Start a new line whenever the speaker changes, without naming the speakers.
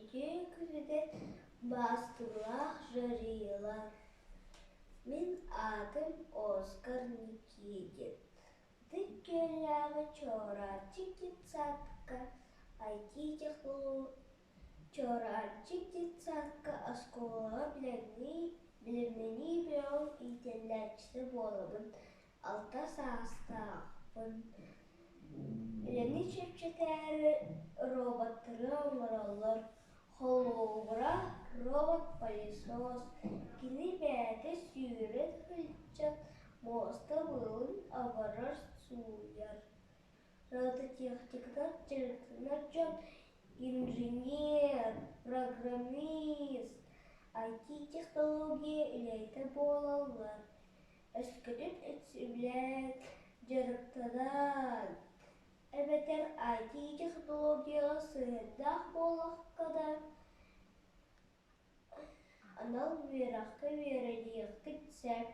Үтүө күнүнэн баастыылаах жарилар. Мин аатым Оскар Никитин. Ытык Күөллээҕи Чуораанчык детсадка IT-Чуораанчык детсадка оскуолаҕа бэлэмнэнии бөлөҕүн иитиллээччитэ буолабын, 6 саастаахпын. Үлэни чэпчэтээри роботтары оҥороллор. Холобура, робот-пылесос кини бэйэтэ сүүрэ сылдьан муоста быылын абарар, сууйар. Робототехниканан дьарыктанар дьон инженер, программист, IT-технология үлэһитэ буолаллар. Өскөтүн сөбүлээн дьарыктанан, эбэтэр IT-технологияҕа сыһыаннаах буоллахха да, анал үөрэххэ үөрэниэххин сөп.